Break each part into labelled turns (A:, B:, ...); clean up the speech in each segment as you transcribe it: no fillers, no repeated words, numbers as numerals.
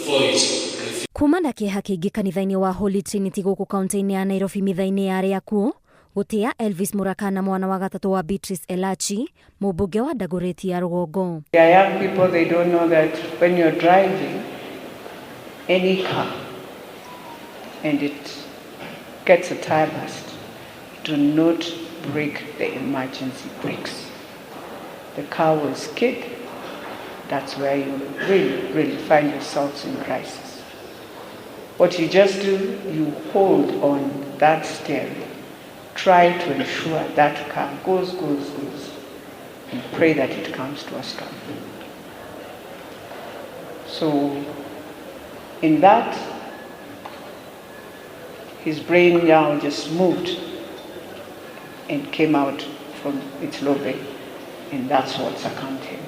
A: void.
B: Kuma na kĩeha kĩingĩ kanitha-inĩ wa Holy Trinity gũkũ kaunti-inĩ ya Nairobi mitha-inĩ ya arĩa akuũ gũtĩa Elvis Mũrakana, mwana wa gatatũ wa Beatrice Elachi, mũmbunge wa Dagoretti ya rũgongo.
C: There are young people, they don't know that when you're driving any car and it gets a tire burst, do not break the emergency brakes. The car will skid. That's where you really, really find yourselves in crisis. What you just do, you hold on that steering. Try to ensure that car goes, goes, goes, and pray that it comes to a stop. So, in that, his brain now just moved and came out from its lobe, and that's what succumbed him.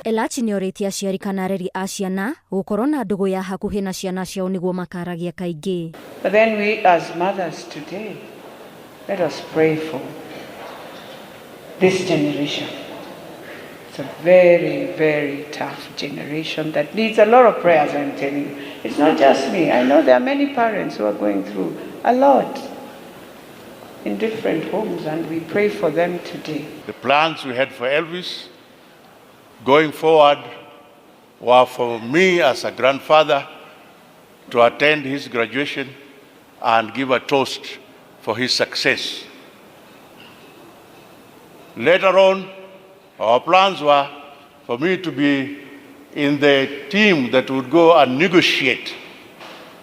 B: Elachi nĩ orĩtie aciari kana areri a ciana gũkorwo na ndũgũ ya hakuhĩ na ciana ciao nĩguo makaragia kaingĩ.
C: But then we, as mothers today, let us pray for this generation. It's a very, very tough generation that needs a lot of prayers, I'm telling you. It's not just me. I know there are many parents who are going through a lot in different homes, and we pray for them today.
D: The plans we had for Elvis going forward were for me as a grandfather to attend his graduation and give a toast for his success. Later on, our plans were for me to be in the team that would go and negotiate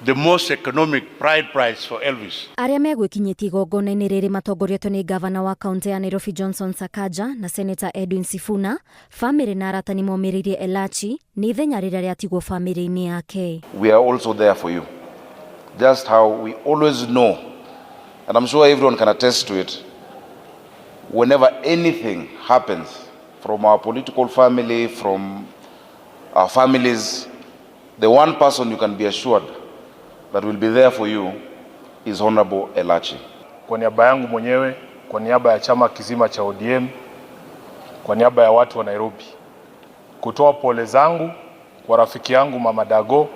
D: the most economic bride price for Elvis.
B: Arĩa megwĩkinyĩtie igongona-inĩ rĩrĩ matongoretio nĩ gavana wa kaunti ya Nairobi Johnson Sakaja na Senator Edwin Sifuna. Bamĩrĩ na arata nĩ momĩrĩirie Elachi nĩ ithenya rĩrĩa rĩatigwo bamĩrĩ-inĩ yake.
E: We are also there for you. Just how we always know, and I'm sure everyone can attest to it, whenever anything happens from our political family, from our families, the one person you can be assured that will be there for you is Honorable Elachi.
F: Kwa niaba yangu mwenyewe, kwa niaba ya chama kizima cha ODM, kwa niaba ya watu wa Nairobi, kutoa pole zangu kwa rafiki yangu Mama Dago.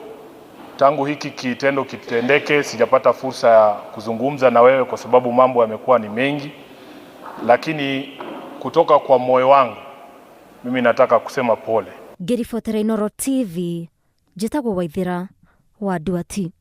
F: Tangu hiki kitendo kitendeke, sijapata fursa ya kuzungumza na wewe kwa sababu mambo yamekuwa ni mengi, lakini kutoka kwa moyo wangu mimi nataka kusema pole.
B: Ngĩribotera Inooro TV, njĩtagwo Waithĩra wa Nduati.